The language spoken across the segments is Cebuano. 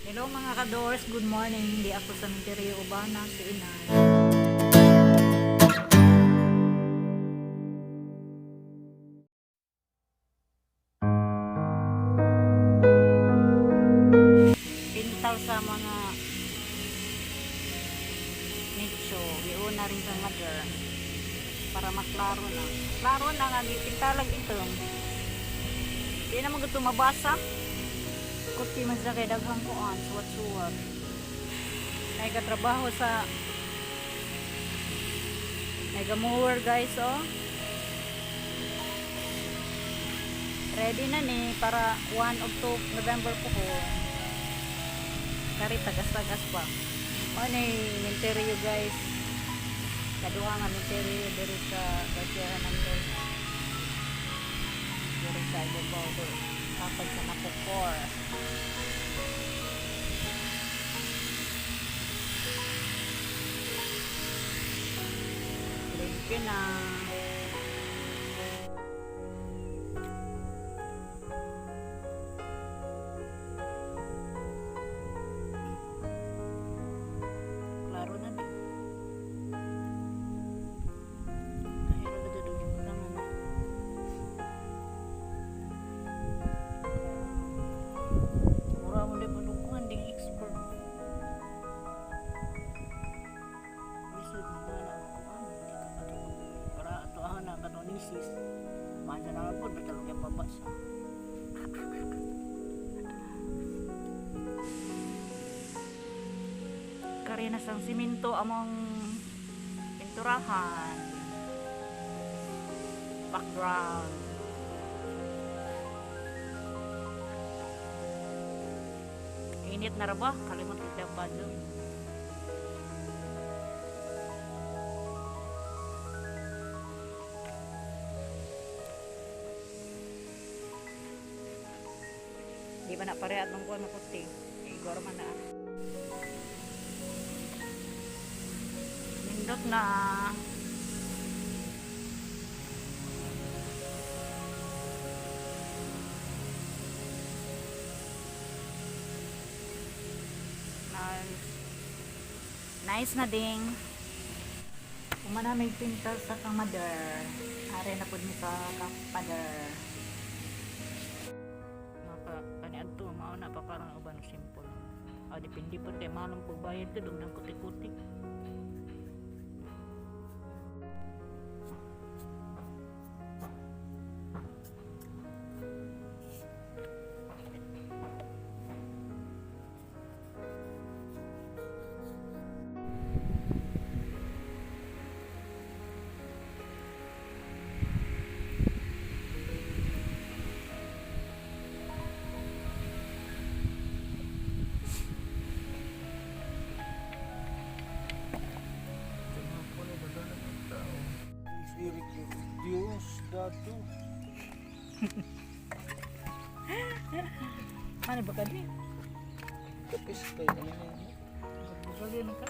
Hello, mga ka-doors, good morning. Di ako sa Minteryo Ubana, si Inay. Pintal sa mga nicho, iuna rin sa mother para maklaro na. Klaro na nga, gipintalag ito. Di na mo mabasa. Kuti man sa kay daghang kuan, suwat-suwat. May katrabaho sa Mega mower, guys, oh. Ready na ni para 1 of 2 November po ko. Kari tagas-tagas pa. O ni Minteryo, guys. Kaduha nga Minteryo diri sa Garcia Hernandez. Diri sa Ibabaw do. Kapag sa Napocor. Thank you na. Klaro na din. Ay, ano ba ito yung butangan? Mura mo din panukuhan, ding expert. Lisod mo nga na ang kuhan. Hindi ka katulog. Para ato ah na katonisis. Maadya na lang po, basta lang pabasa. Karina sang simento among pinturahan. Background. Init na ra ba? Kalimot kita pa dyan. Di ba na pare atong kuan maputi? Igor man na. Nindot na. Nice. Nice na ding. Umana may pintal sa kamader. Are na pud mi sa kapader. Maka kani adto mao na pa parang uban simple. Ah, depende pa kay manong pagbayad ka dugdang kuti-kuti. Spirit Diyos dato. Ano ba kadi? Kapis kay ano na yun. Google na ka.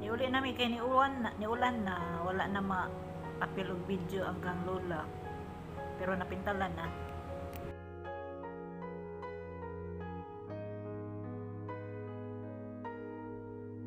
Niuli nami kay niulan na, wala na ma apil og video ang kang lola. Pero napintalan na.